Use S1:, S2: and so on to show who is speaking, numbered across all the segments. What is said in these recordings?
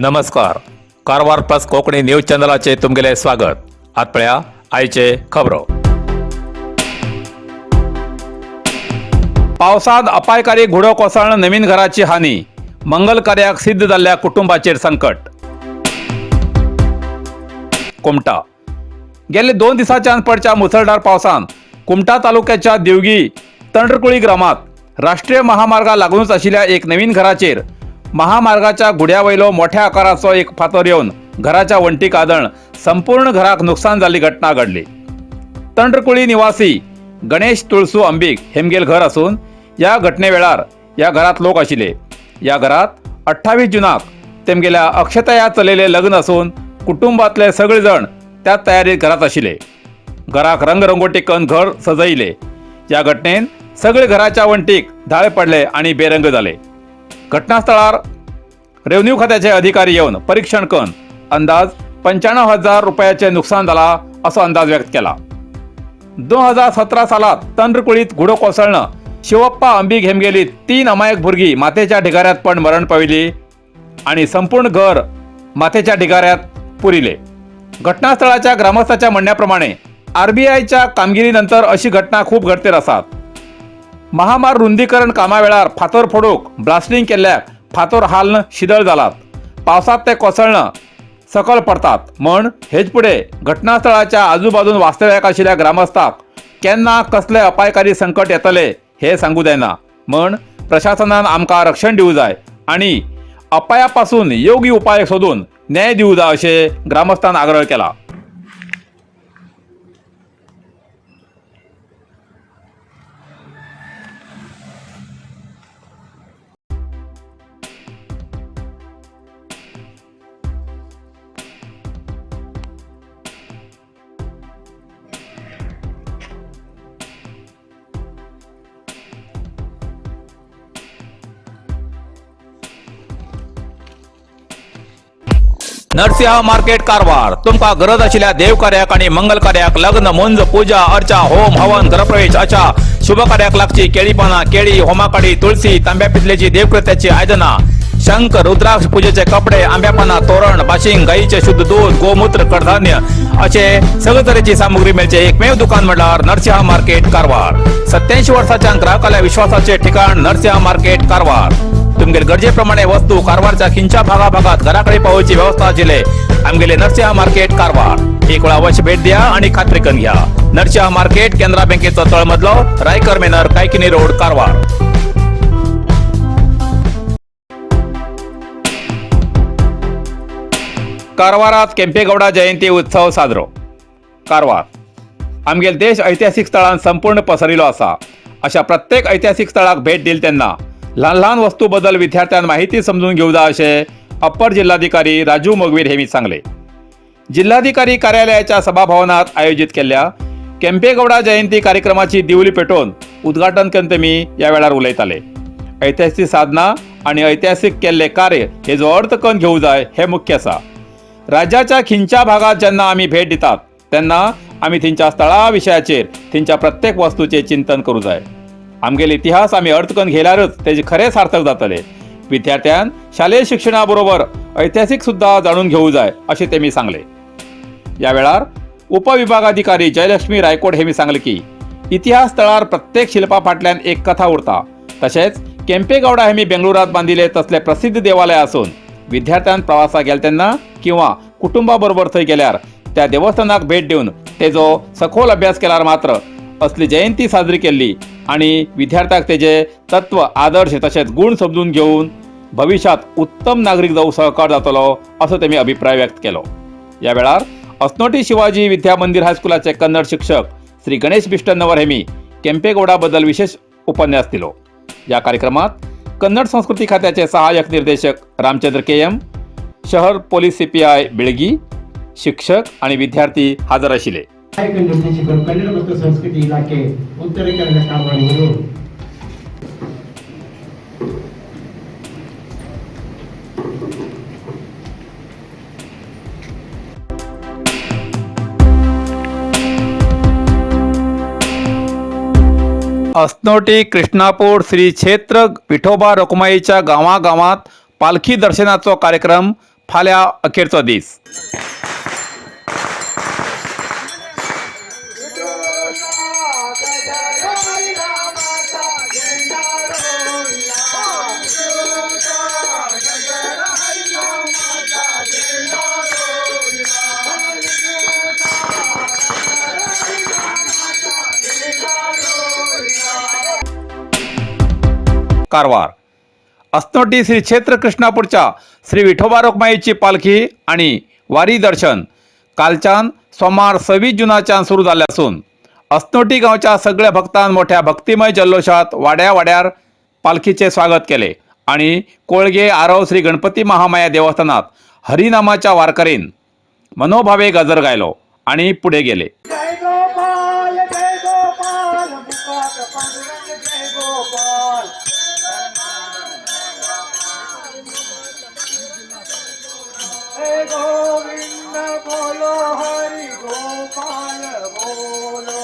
S1: नमस्कार, Karwar plus Konkani news चॅनलाचे तुमगेले स्वागत. आत पळया आयचे खबरो. पावसात अपायकारी घुडो कोसळून नवीन घराची हानी, मंगल कार्याक सिद्ध जाल्ल्या कुटुंबाचेर संकट. कुमटा गेले 2 दिसांच्यान पडच्या मुसळधार पावसान कुमटा तालुक्याच्या देवगी तंडरकुळी ग्रामात राष्ट्रीय महामार्गा लागूनच आशिल्ल्या एक नवीन घराचेर महामार्गाच्या घुड्या वयलो मोठ्या आकाराचो एक फातर येवन घराच्या वण्टीक आदळून संपूर्ण घराक नुकसान जाल्ली घटना घडली. तंडरकुळी निवासी गणेश तुळसू अंबीक हेमगेल घर असून या घटने वेळार या घरात लोक आशिल्ले. या घरात 28 जुनाक तेमगेल्या अक्षता चलयले लग्न असून कुटुंबातले सगळे जण त्या तयारीत घरात आशिल्ले. घराक रंगरंगोटी करून घर सजयले. या घटनेन सगळे घराच्या वण्टीक धाळे पडले आणि बेरंग जाले. घटनास्थळार रेव्हन्यू खात्याचे अधिकारी येवन परीक्षण करून अंदाज 95,000 रुपयाचे नुकसान जाला असो अंदाज व्यक्त केला. 2017 सालात तंद्रकुळीत घुडो कोसळणं शिवप्पा अंबी हेमगेली 3 अमायक भुरगीं माथेच्या ढिगाऱ्यात पण मरण पाविली आणि संपूर्ण घर माथेच्या ढिगाऱ्यात पुरिले. घटनास्थळाच्या ग्रामस्थाच्या म्हणण्याप्रमाणे आरबीआयच्या कामगिरीनंतर अशी घटना खूप घडतेर आसात. महामार्ग रुंदीकरण कामावेळार फातर फोडूक ब्लास्टिंग केल्ल्याक फातर हालन शिदळ जालात. पावसात ते कोसळणं सकल पडतात म्हण हेच फुडें घटनास्थळाच्या आजूबाजून वास्तव्याक आशिल्ल्या ग्रामस्थाक केन्ना कसले अपायकारी संकट येतले हे सांगू जायना, म्हण प्रशासनान आमकां रक्षण दिवं जाय आणि अपायापासून योग्य उपाय सोदून न्याय दिवं जाय अशें ग्रामस्थान आग्रह केला. नरसिंह मार्केट कारवार. तुमका गरज आशिल्ल्या देवकार्याक आणि मंगल कार्याक, लग्न, मुंज, पूजा अर्चा, होम हवन, घरप्रवेश अशा शुभ कार्याक लागची केळी पानां, केळी, होमाकाडी, तुळसी, तांब्या पितलेची देवकृत्याची आयदनां, शंख, रुद्राक्ष, पूजेचे कपडे, आंब्या पानां, तोरण, बाशिंग, गाईचे शुद्ध दूध, गोमूत्र, कडधान्य असे सगळे तरेची सामुग्री मेळचे एकमेव दुकान म्हळ्यार नरसिंह मार्केट कारवार. 87 वर्साच्या ग्राहकाल्या विश्वासाचे ठिकाण नरसिंह मार्केट कारवार. तुमगेले गरजेप्रमाणे वस्तू कारवारच्या खिंच्या भागाभागात घराकडे पावोवची व्यवस्था आशिल्ले आमगेले नरसिंह मार्केट कारवार. एक वेळा अवश्य भेट द्या आणि खात्री करून घ्या. नरसिंह मार्केट, केनरा बँकेचो तळमजलो, रायकर मेनर, कायकिनी रोड, कारवार. कारवारात केंपेगौडा जयंती उत्सव साजरो. कारवार. आमगेल देश ऐतिहासिक स्थळान संपूर्ण पसरिलो आसा. अशा प्रत्येक ऐतिहासिक स्थळाक भेट दिल तेन्ना ल्हान ल्हान वस्तू बद्दल विद्यार्थ्यांक माहिती समजून घेवं जाय अशें अप्पर जिल्हाधिकारी राजू मोगवीर हेमी सांगले. जिल्हाधिकारी कार्यालयाच्या सभाभवनात आयोजित केल्ल्या केंपेगौडा जयंती कार्यक्रमाची दिवली पेटोवन उद्घाटन करून तेमी ह्या वेळार उलयताले. ऐतिहासिक साधना आणि ऐतिहासिक केल्ले कार्य हे जो अर्थ करून घेवं जाय हे मुख्य आसा. राज्याच्या खिंच्या भागात जेन्ना आमी भेट दितात तेन्ना आमी थंयच्या स्थळा विशयाचेर थंयच्या प्रत्येक वस्तूचें चिंतन करूं जाय. आमगेले इतिहास आमी अर्थ करून घेयल्यारच तेजे खरें सार्थक जातले. विद्यार्थ्यान शालेय शिक्षणा बरोबर ऐतिहासिक सुद्दां जाणून घेवं जाय अशें तेमी सांगले. या वेळार उपविभागाधिकारी जयलक्ष्मी रायकोड हेमी सांगले की इतिहास स्थळार प्रत्येक शिल्पा फाटल्यान एक कथा उरता. तशेंच केंपेगौडा हेमी बेंगळुरात बांदिले तसले प्रसिद्ध देवालय असून विद्यार्थ्यान प्रवासाक गेले तेन्ना किंवा कुटुंबा बरोबर थंय गेल्यार त्या देवस्थानाक भेट दिवन तेजो सखोल अभ्यास केल्यार मात्र असली जयंती साजरी केल्ली आणि विद्यार्थ्याक तेजे तत्व, आदर्श तशेंच गुण समजून घेवन भविष्यात उत्तम नागरीक जावंक सहकार जातलो असो तेमी अभिप्राय व्यक्त केलो. या वेळार असनोटी शिवाजी विद्या मंदिर हायस्कुलाचे कन्नड शिक्षक श्री गणेश बिष्टन्नवर हेमी केंपेगौडा बद्दल विशेष उपन्यास दिलो. या कार्यक्रमात कन्नड संस्कृती खात्याचे सहाय्यक निर्देशक रामचंद्र के एम, शहर पोलीस सीपीआय बिळगी, शिक्षक आणि विद्यार्थी हजर आशिल्ले.
S2: ಸಹಾಯಕ ನಿರ್ದೇಶಕರು, ಕನ್ನಡ ಮತ್ತು ಸಂಸ್ಕೃತಿ ಇಲಾಖೆ, ಉತ್ತರ ಕನ್ನಡ, ಕಾರವಾರ ಇವರು.
S1: असनोटी कृष्णापूर श्री क्षेत्र विठोबा रखुमाईच्या गांवागांवात पालखी दर्शनाचो कार्यक्रम फाल्यां अखेरचो दीस. कारवार असनोटी श्री क्षेत्र कृष्णापूरच्या श्री विठोबा रखुमाईची पालखी आणि वारी दर्शन कालच्यान सोमार 26 जुनाच्यान सुरू जाल्लें आसून असनोटी गांवच्या सगळ्या भक्तान मोठ्या भक्तिमय जल्लोशात वाड्या वाड्यार पालखीचे स्वागत केले आणि कोळगे आरव श्री गणपती महामाया देवस्थानात हरिनामाच्या वारकरीन मनोभावे गजर गायलो आणि पुढे गेले.
S3: जय गोपाल जय गोपाल मुखात पांडुरंग जय गोपाल. हे गोविंद बोलो हरी गोपाल बोलो.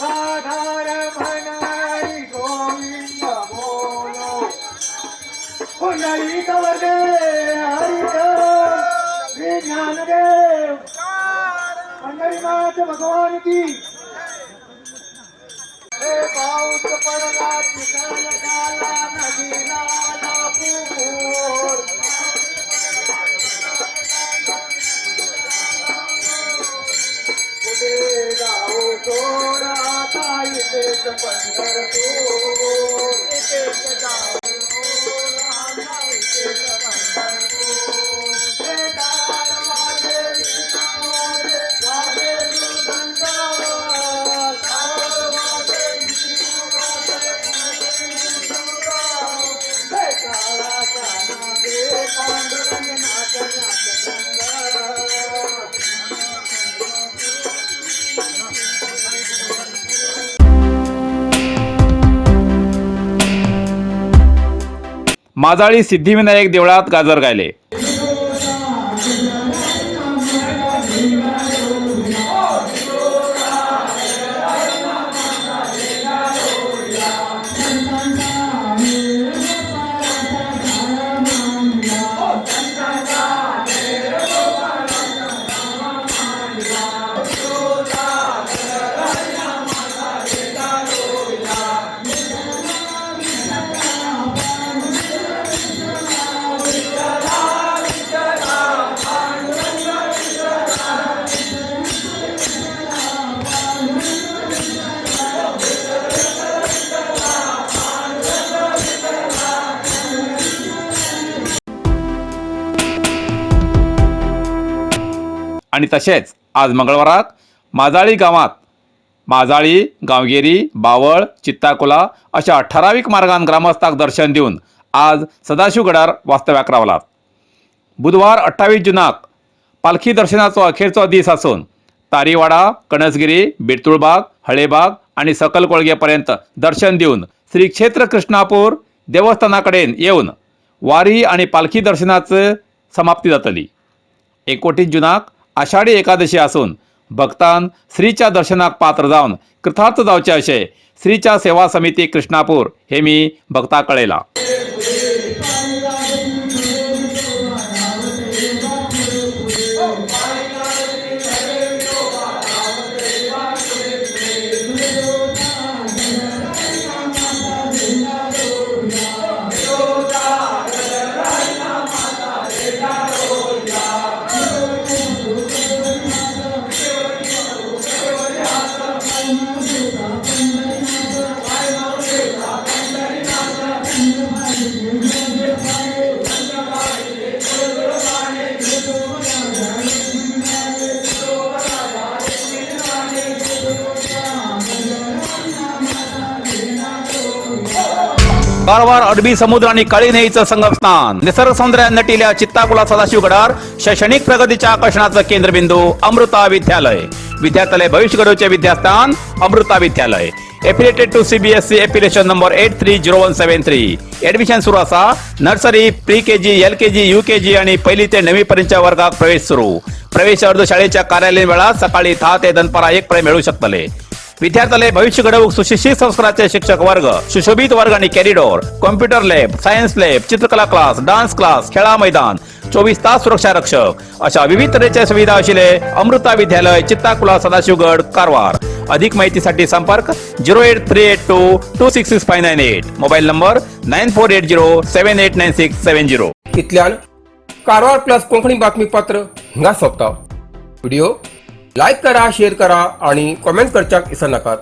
S3: राधा रमण हरी गोविंद बोलो. पुंडलिक वरदे हरी श्री ज्ञानदेव पंढरीनाथ भगवान की. हे पाऊस पडला चिखल झाला नदीला आला पूर. कुठे जाऊ चोर आता इथेच पंढरपूर. इथेच जाऊ चोर आता इथेच पंढरपूर. हे दार वाजे विणा वाजे वाजे मृदंग. दार वाजे विणा वाजे वाजे मृदंग. हे काळा काना गे पांडुरंग नाच नाच रंग.
S1: माजाळी सिद्धिविनायक देवळात गाजर गायले. आणि तसेच आज मंगळवाराक माजाळी गावात माजाळी, गावगिरी, बावळ, चित्ताकुला अशा ठराविक मार्गान ग्रामस्थाक दर्शन दिवन आज सदाशिवगडार वास्तव्याक रावलात. बुधवार 28 जुनाक पालखी दर्शनाचो अखेरचो दीस आसून तारीवाडा, कणसगिरी, बिरतुळबाग, हळेबाग आणि सकल कोळगेपर्यंत दर्शन दिवन श्री क्षेत्र कृष्णापूर देवस्थाना कडेन येवन वारी आणि पालखी दर्शनाचं समाप्ती जातली. 29 जुनाक आषाढी एकादशी आसून भक्तान श्रीच्या दर्शनाक पात्र जावन कृतार्थ जावचे अशें श्रीच्या सेवा समिती कृष्णापूर हे मी भक्ता कळयलां. कारवार अरबी समुद्र आणि काळी न्हंयेचं संगमस्थान, निसर्ग सौंदर्यात नटिल्या चित्ताकुला सदाशिवगडार शैक्षणिक प्रगतीच्या आकर्षणाचं केंद्रबिंदू अमृता विद्यालय. विद्यार्थ्यालय भविष्य घडवचे विद्यास्थान अमृता विद्यालय. Affiliated to CBSE, affiliation number 830173. Admission सुरू असा. Nursery, pre KG, LKG, UKG आणि पहिली ते नववी पर्यंतच्या वर्गात प्रवेश सुरू. प्रवेश अर्ज शाळेच्या कार्यालयीन वेळात सकाळी 10 ते दनपारा 1 पर्यंत मिळू शकतले. विद्यार्थ्याले भविष्य घडोवंक सुशिक्षित संस्काराचे शिक्षक वर्ग, सुशोभित वर्ग आणि corridor, computer lab, science lab, चित्रकला क्लास, डान्स क्लास, खेळा मैदान, 24 तास सुरक्षा रक्षक अशा विविध तऱ्हेच्या सुविधा असलेले अमृता विद्यालय, चित्ताकुला, सदाशिवगड, कारवार. अधिक माहितीसाठी संपर्क 08382 266 598, mobile number 9480789670.
S4: इतल्यान कारवार प्लस कोंकणी बातमीपत्र हिंगा सोंपता. व्हिडिओ लायक करा, शेअर करा आणि कॉमेंट करच्याक विसरनाकात.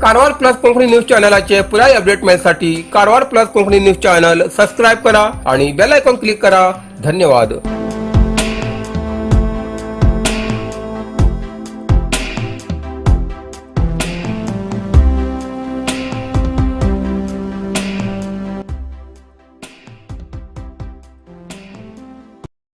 S4: कारवार प्लस कोंकणी न्यूज चॅनलाचे पुराय अपडेट मेळसाठी Karwar plus Konkani news channel subscribe करा आणि बेल आयकॉन क्लिक करा. धन्यवाद.